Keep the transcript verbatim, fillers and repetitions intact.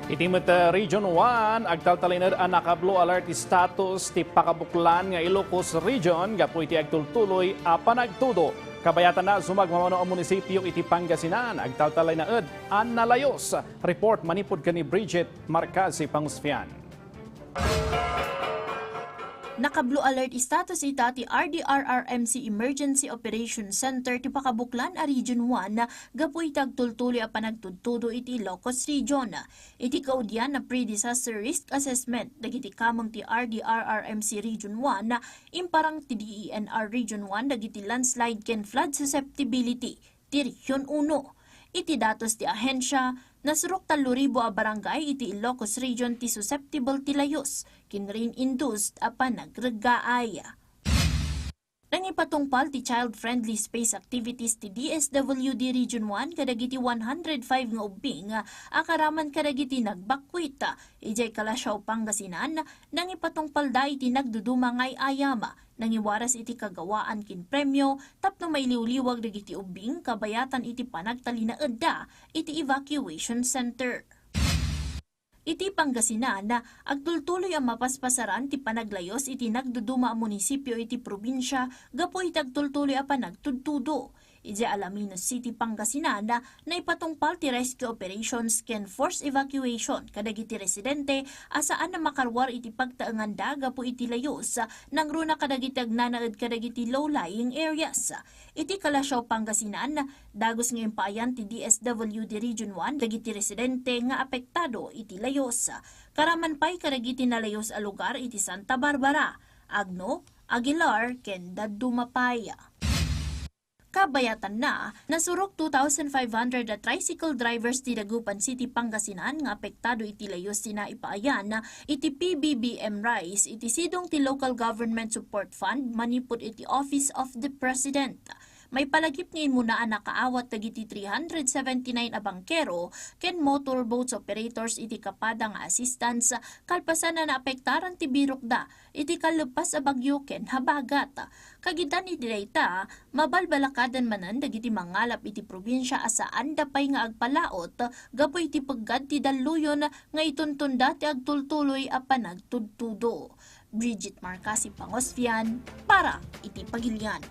Iti met, uh, Region one, agtaltalinaed a naka-blue alert status ti pakabuklan nga Ilocos Region gapu iti agtultuloy a panagtudo. Kabayatanna, sumagmamano a munisipio iti Pangasinan, agtaltalinaed a nalayos. Report manipud ken ni Bridget Marcasi Pangusfian. Naka-blue alert status ita ti R D R R M C Emergency Operations Center ti pakabuklan a Region one gapu iti agtultuloy a panagtudtudo iti Ilocos Region. Iti kaudian a pre-disaster risk assessment dagiti kameng ti R D R R M C Region one, imparang ti D E N R Region one dagiti landslide ken flood susceptibility ti Region uno. Iti datos ti ahensia, nasurok tallo ribu a barangay iti Ilocos Region ti susceptible ti layos ken rain-induced a panagreggaay. Nangipatungpal ti child-friendly space activities ti D S W D Region one kadagiti one hundred five nga ubbing a karaman kadagiti nagbakwit. Idiay Calasiao, Pangasinan, nangipatungpalda iti nagduduma nga ay-ayam, nangiwaras iti kagawaan ken premio tapno mailiwliwag dagiti ubbing kabayatan iti panagtalinaedda iti evacuation center. Iti Pangasinan, agtultuloy a mapaspasaran ti panaglayos iti nagduduma a munisipio iti probinsia gapu iti agtultuloy a panagtudtudo. Idiay Alaminos City, Pangasinan, naipatungpal ti rescue operations ken forced evacuation kadagiti residente a saan a makaruar iti pagtaenganda gapu iti layos, nangruna kadagiti agnanaed kadagiti low-lying areas. Iti Calasiao, Pangasinan, dagus nga impaayan ti D S W D Region one dagiti residente nga apektado iti layos. Karaman pay kadagiti nalayos a lugar iti Santa Barbara, Agno, Aguilar, ken dadduma pay. Kabayatanna, nasurok two thousand five hundred a tricycle drivers ti Dagupan City, Pangasinan nga apektado iti layos ti naipaayan iti P B B M RISE iti sidong ti Local Government Support Fund manipud iti Office of the President. Maipalagip nga immuna a nakaawat dagiti three hundred seventy-nine a bangkero ken motorboats operators iti kapada nga assistance kalpasan a naapektaran ti birokda iti kallepas a bagyo ken habagat. Kagitan iti dayta, mabalbalakadan manen dagiti mangalap iti probinsia a saanda pay nga agpalaot gapu iti peggad ti dalluyon nga ituntonda ti agtultuloy a panagtudtudo. Bridget Marcasi Pangosfian para iti Pagilian.